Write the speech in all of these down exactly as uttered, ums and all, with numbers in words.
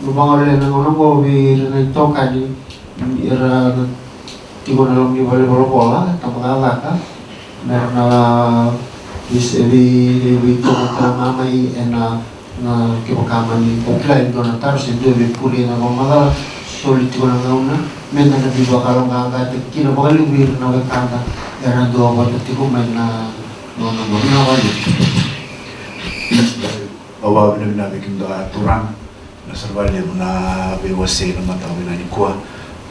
Vagolea na gauna oqo vei ira na itokani era tiko na loma ni valenivolavola, tabacakacaka, me ra na vei, vei, veitovo tale ga mai ena, na kevaka mani ko kila e dua na taro se dua veipuri ena vakamacala, soli tiko na gauna me da na veivakayaloqaqataki kina vakalevu vei ira na wekada era duavata tiko mai na gauna oqo. Vinaka vakalevu. Au vakavinavinaka vei kemudou a turaga. Na sara vakalevu na veiwasei na mataka vinaka nikua.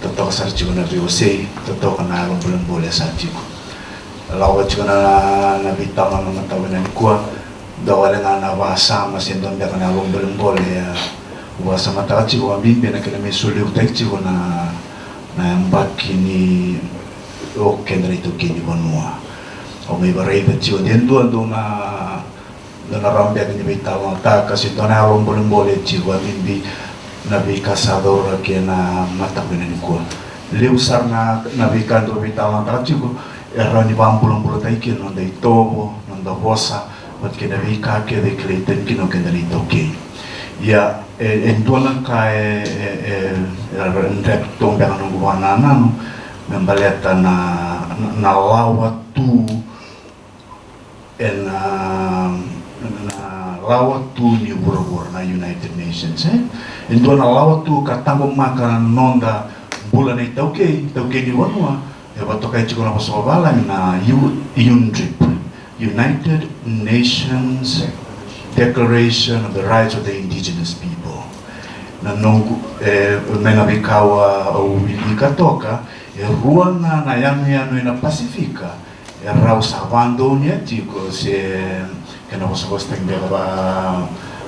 Totoka sara tiko na veiwasei, totoka na yalo bolebole sa tiko. Lako tiko na, na veitalanoa na mataka vinaka nikua. Dua wale ga na vakasama se dua beka na yalo bolebole, e, vakasamataka tiko, a bibi na kena mai solia tiko na, na yabaki ni o keda na itaukei ni vanua. Au mai varaica tiko de dua, dua na dua na rawa beka ni veitalanoataka se dua na yalo bolebole e tiko, a bibi na veika sa cauraki ena mataka vinaka nikua. Levu sara na, na veika dau veitalanoataka tiko e rawa ni vakabulabulataki kina na noda itovo, na noda vosa, vata kei na veika kece e kilai tani kina o keda na itaukei. Ia, e, e dua na ka e, e, e, e dredre tu beka noqu vakanananu me baleta na, na, na lawa tu ena, na lawa tu ni vuravura na United Nations, e? E dua na lawa tu ka taqomaka na noda bula na itaukei, itaukei ni vanua, e vakatokai tiko na vosa vavalagi na U-, UNDRIP, United Nations Declaration of the Rights of the Indigenous People. Na noqu, e, mai na veika au wilika toka, e rua ga na yanuyanu ena Pasifika e rau sa vakadonuya tiko, se kena vosavosataki beka va,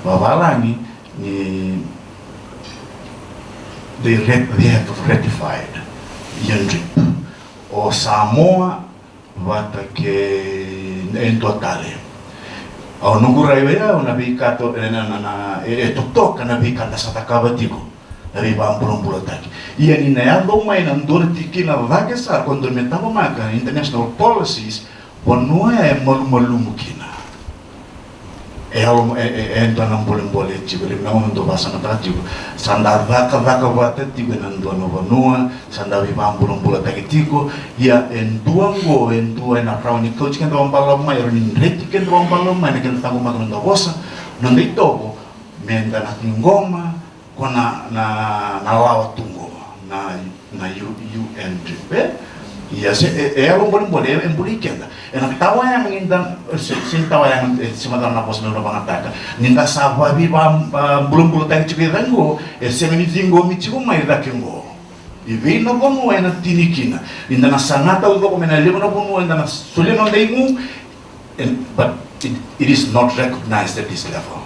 vavalagi ni they, rat-, they have ratified UNDRIP. O Samoa vata kei e dua tale. Au noqu rai oya, au na veika to, e, na, na, na, e, e totoka na veika da sa cakava tiko. Na veivakabulabulataki. Ia ni na yaco mai na dua na tikina cake sara ko dua me taqomaka international policies, vanua e malumalumu kina. E yalo, e, e, e dua na bolebole e tiko, levu na gauna dau vakasamataka tiko. Sa da cakacaka vata tiko ena dua na vanua, sa da veivakabulabulataki tiko, ia e dua oqo, e dua ena rawa ni kauti keda vakabalavu mai, e rawa ni dreti keda vakabalavu mai, na kena taqomaka na noda vosa, na noda itovo, me da na ciqoma, ko na, na, na lawa tu qo, na, na U-, UNDRIP, e? Ia se, e, e yalo bolebole, e, e buli keda. Ena tawa yaga ni da, se, se tawa yaga, e, se macala na vosa na vakayagataka. Ni da sa vavi va, va, bulabulataki tiko i cake qo, e sega ni ciqomi tiko mai cake qo. I vei na vanua ena tini kina. Ni da na saga taucoko mai na levu na vanua, eda na solia noda igu, And, but it, it is not recognized at this level.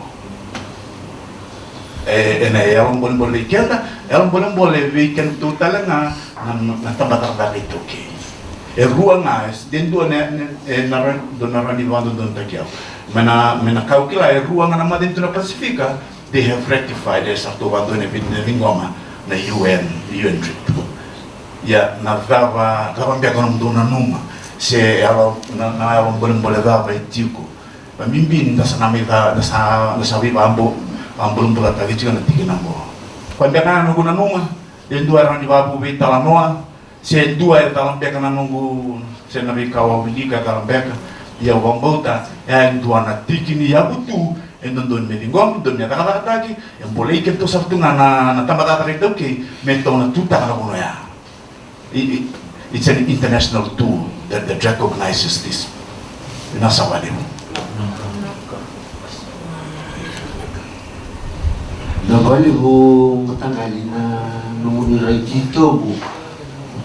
E, ena yalo bolebole vei keda, yalo bolebole vei keda tu tale ga na, na, na tabacakacaka iTaukei. E rua ga, e, de dua na, na, e, na ra-, dua na rawa ni vakadodonutaki au. Me na, me na ka au kila, e rua ga na matanitu na Pasifika, they have ratified, e sa tu vakadua na vei-, na ciqoma na U N, UNDRIP. Ia, na cava, cava beka nomudou nanuma, se yalo, na, na yalo bolebole cava e tiko. Vakabibi ni da sa na mai ca-, da sa, da sa veivakabo-, vakabulabulataki tiko na tikina qo. Koya beka na noqu nanuma, e dua e rawa ni vakavuvei talanoa, se dua e cala beka na noqu, se na veika au a wilika e cala beka, ia au vakabauta, e dua na tiki ni yavu tu, e dodonu me ciqomi, dodonu me cakacakataki, e bolei keitou sara tu ga na, na tabacakacaka iTaukei, me tou na tutaka na vanua ya. I, i, it's an international tool that, that recognizes this. Vinaka saka vakalevu. Vinaka vakalevu mataqali na nomuni rai titobu.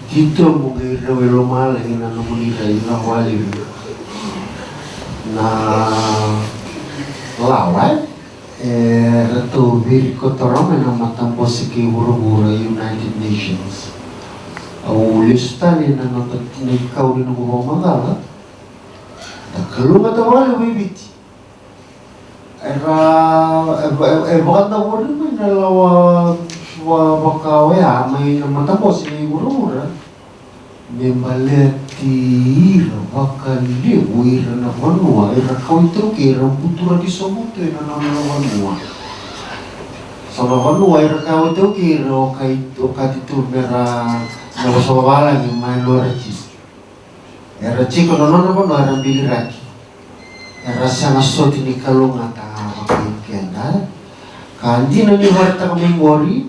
Titobu qai rewa e lomalagi na nomuni rai, vinaka vakalevu. Na lawa, e? E ratou virikotora mai na matabose kei vuravura, United Nations. Au lesu tale na noda, na ikau ni noqu vakamacala. Da kalougata vakalevu i Viti. Era, e, e, e vakadavori mai na lawa va-, vaka oya mai na matabose ni vuravura. Me baleti ira vakalevu ira na vanua, ira kau iTaukei era buturaki sobu tu ena nona vanua. So na vanua era kaya o iTaukei era okati tu me ra na vosa vavalagi mai na registry. Era tiko na nona vanua era biliraki. Era sega soti ni kalougata vakaikeda. Ka dina ni vakaraitaka mai qori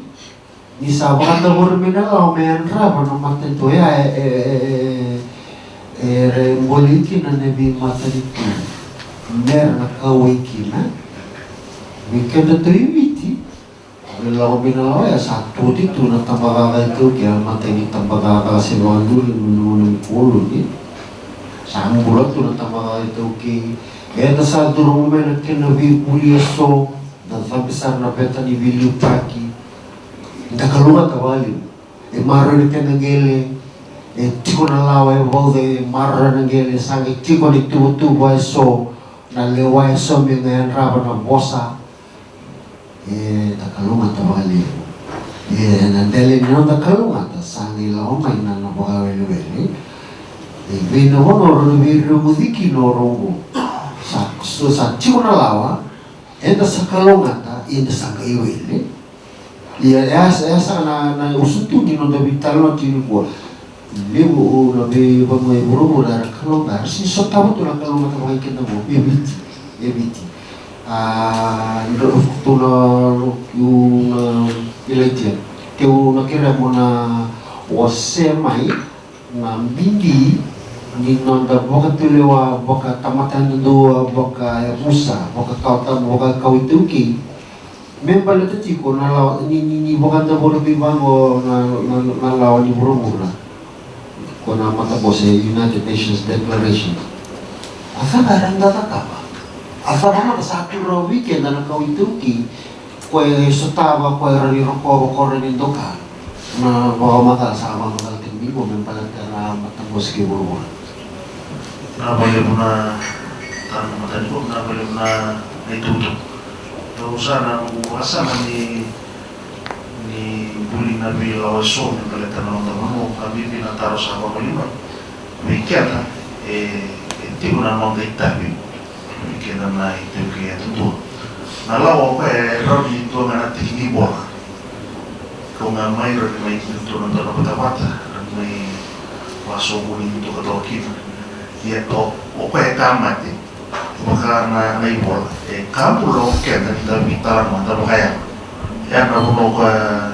ni sa vakadavori mai na lawa me yadrava na matanitu ya e, e, e, e, era boli kina na veimatanitu me ra na kauwai kina. Vei keda tu i Viti, me lako mai na lawa ya sa tuti tu na tabacakacaka iTaukei, a matai ni tabacakacaka se vakaduri na nona ni koloni. Sa bula tu na tabacakacaka iTaukei. Eda sa curuma mai na kena veivuli eso, da cabe sara na veta ni veiliutaki. Da kalougata vakalevu. E maroroi na kena qele, e tiko na lawa e vauca, e maroroi na qele, sa qai tiko na ituvatuva eso, na lewa eso me qai yadrava na vosa. E, da kalougata vakalevu. E, na dela ni noda kalougata sa qai lako mai na, na vakawelewele. E, vei na vanua rau na veireguci kina o rau oqo. Sa, so, sa tiko na lawa, eda sa kalougata, eda sa qai wele. Ia, e a, e a saka na, na usutu ni noda veitalanoa tiko nikua. Levu na veivanua e vuravura era kalougata, era sega ni sotava tu na kalougata vakaikeda qo, e Viti, e Viti. A, dro-, tu na, u na, ilaitia. Keu na kerea mo na wasea mai na bibi ni noda vakatulewa vakatamata yadudua, vakayavusa, vakakau tabu, vakakau iTaukei. Me baleta tiko na lawa ni, ni, ni vakadavori mai vaqo na, na, na lawa ni vuravura. Ko na matabose United Nations Declaration. A cava era dau cakava? A cava mada sa tu rawa vei keda na kau iTaukei? Ko e sotava, ko e rawa ni rokova, ko e rawa ni doka. Na vakamacala sa vakamacala tiko mai qo me baleta na matabose kei vuravura. Na valevu na taro na matani qo, na valevu na itutu. Au sa na noqu vakasama ni, ni buli na veilawa eso me baleta na noda vanua, ka bibi na taro sa vakamaliwai. Vei keda, e, e tiko na noda itavi. Vei keda na iTaukei yadudua. Na lawa o koya e rawa ni dua ga na tiki ni vola. Kau ga mai rawa ni mai tu na dua na vatavata, rawa ni mai vakasoqoni ni tokatoka kina. Ia o, o koya e ka mate, vaka na, na ivola. E ka bula o keda ni da veitalanoa, da vakayalo. Ia na vanua o koya,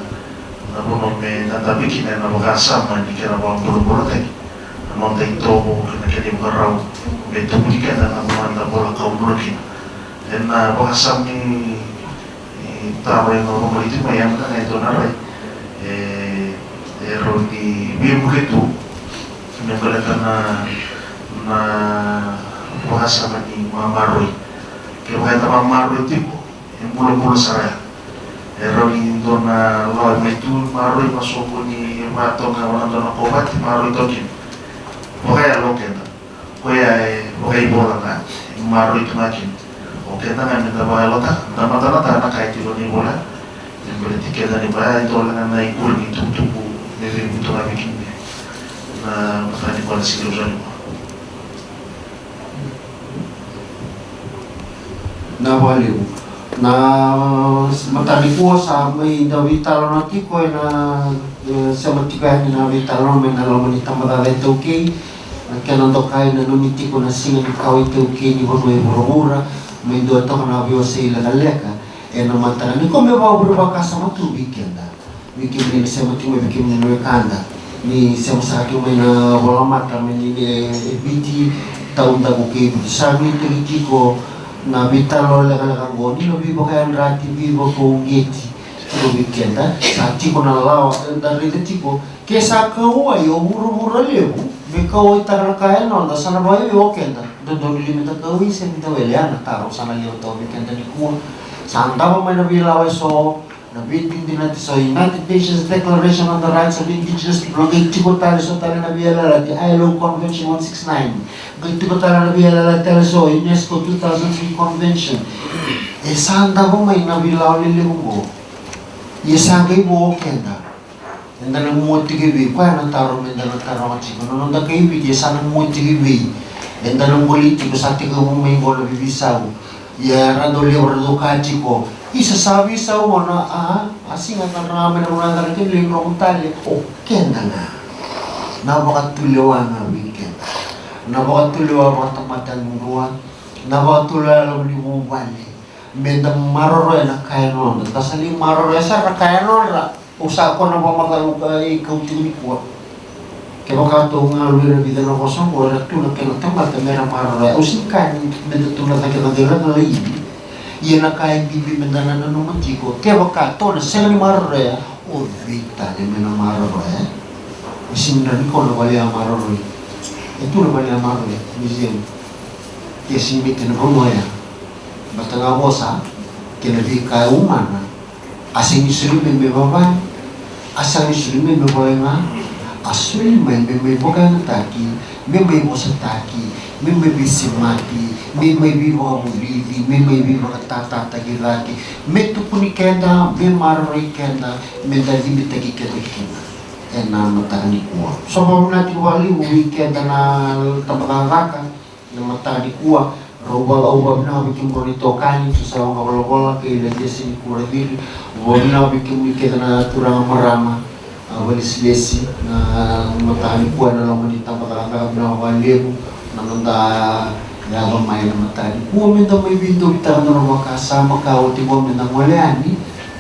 na vanua me da dabe kina ena vakasama ni kena vakabulabulataki. Na noda itovo kei na kena ivakarau me tukuni keda na vanua eda vola kau bula kina. Ena vakasama ni, ni taro ena vakamaliwai tiko mai, ia mada ga e dua na rai e, e rawa ni veivuke tu me baleta na, na vakasama ni mamaroi. Kevaka eda mamaroi tiko, e bulabula sara ya. E rawa ni dua na lawa mai tu, maroroi, ma soqoni e va toka vua na dua na kovati, maroroi toka kina. Vakayalo o keda. Koya e vakaivola ga, e maroroi tu ga kina. O keda ga meda vakayalotaka, da matanataka na ka e tiko ena ivola. E baleti keda ni vaya e dua ga na ikuri ni tukutuku me veivuke tu ga vei keda. Na mataka nikua na siga e yaco nikua. Na vakalevu. Na mataka nikua sa mai da veitalanoa tiko ena, e, sema tiko yani na veitalanoa mai na loma ni tabacakacaka iTaukei. Na kena dokai na nomu tiko na siga ni kawa iTaukei ni vanua e vuravura, mai dua toka na veiwasei lekaleka ena mataka nikua me vakavure vakasama tu vei keda. Vei kemuni na sema tiko mai, vei kemuni na wekada ni sema saka tiko mai na volamata mai ni, e, e Viti, taudaku kei Viti. Sa nuitaki tiko na veitalanoa lekaleka oqo ni na veivakayadrati, veivakauqeti tiko vei keda. Sa tiko na lawa, e, da raica tiko, ke sa kauwai o vuravura levu me kauwaitaka na ka e noda, sa na vakaivei o keda? Dodonu li meda kauwai se meda wele? Ya na taro sa na levu toka vei keda nikua. Sa davo mai na veilawa eso, na veidinadinati eso, United Nations Declaration on the Rights of Indigenous People, qai tiko tale eso tale na veiyalayalati, I L O Convention one six nine, qai tiko tale na veiyalayalati tale eso, UNESCO two thousand three Convention. E sa davo mai na veilawa lelevu oqo. Ia sa qai vo o keda. Eda na mua tiko i vei? Koya na taro meda na taroga tiko. Na noda kai Viti, e sa na mua tiko i vei? Eda na buli tiko, sa tekivu mai qo na veiveisau. Ia ra dau levu ra dau kaya tiko, Isa sa veisau, o na a, a siga ka dra ga mai na vanua e caka kina, lai dromu tale o keda ga. Na vakatulewa ga vei keda. Na vakatulewa vakatamata yadudua. Na vakatulewa yalo ni vuvale. Meda maroroya na ka e noda. Da sa lai maroroya sara na ka e nodra. Au sa kona vakamacala, au ka, e kauti nikua. Kevaka tou galu ira vica na vosa oqo, era tu na kena tamata mera maroroya. Au sega ni kaya ni meda tu na cakacaka ira na laivi. Ia na ka e bibi meda na nanuma tiko, kevaka tou na sega ni maroroya, o cei tale me na maroroya? E sega ni rawa ni kau na vale a maroroi. E tu na vale a maroroi, museum. Ke sega ni kena vanua ya. Baleta ga vosa, kei na veika e umana. A sega ni soli mai me vavai, a sega ni soli mai me volai ga, a soli mai me mai vakayagataki, me mai vosataki, me mai veisemati, me mai veivakavulici, me mai veivakatatataki cake, me tukuni keda, me maroroi keda, me da cibitaki keda kina. Ena mataka nikua. So vakavinaka tiko vakalevu vei keda na tabacakacaka. Na mataka nikua, rau va, au vavinaka vei kemudou na itokani, Josaia Waqavolavola kei na Jesi Nikuraciri. Au vavinaka vei kemuni kece na turaga marama, a, valesilesi, na mataka nikua ena loma ni tabacakacaka, vinaka vakalevu na noda yaco mai na mataka nikua. Meda mai veidoutaka na noda vakasama ka oti qo meda gole yani,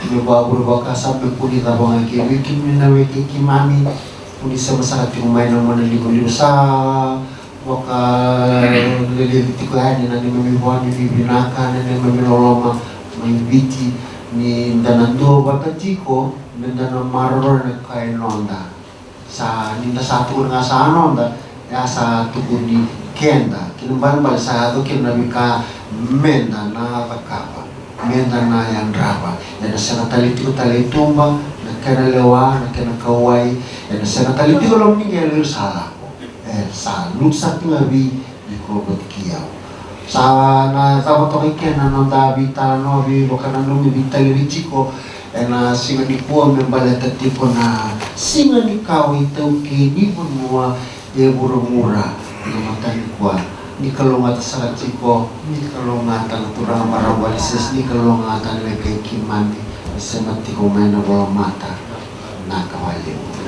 me vakavure vakasama, me kua ni cava ga kei vei kemuni na wekai keimami, kua ni sema sara tiko mai na monalivaliva sa vakaleleci tiko yani na neimami vosa ni vinaka, na neimami loloma mai Viti, ni da na duavata tiko, me da na maroroya na ka e noda. Sa, ni da sa tukuna ga sa noda, e a sa tukuni keda, kena ibalebale sa yaco kina na veika me da na cakava. Me da na yadrava. Ena sega tale tiko tale i tuba na kena lewa, na kena kauwai. Ena sega tale tiko loma ni qele, ira sa lako. E sa lutu sara tu ga vei iko vata kei au. Sa na cava toka i kena na noda veitalanoa, veivakananumi, veitalevi tiko ena siga nikua me baleta tiko na Siga ni Kawa iTaukei ni Vanua e vuravura. Na mataka nikua, ni kalougata sara tiko, ni kalougata na turaga marama valesilesi, ni kalougata na wekai keimami, ni sema tiko mai na volamata. Vinaka vakalevu.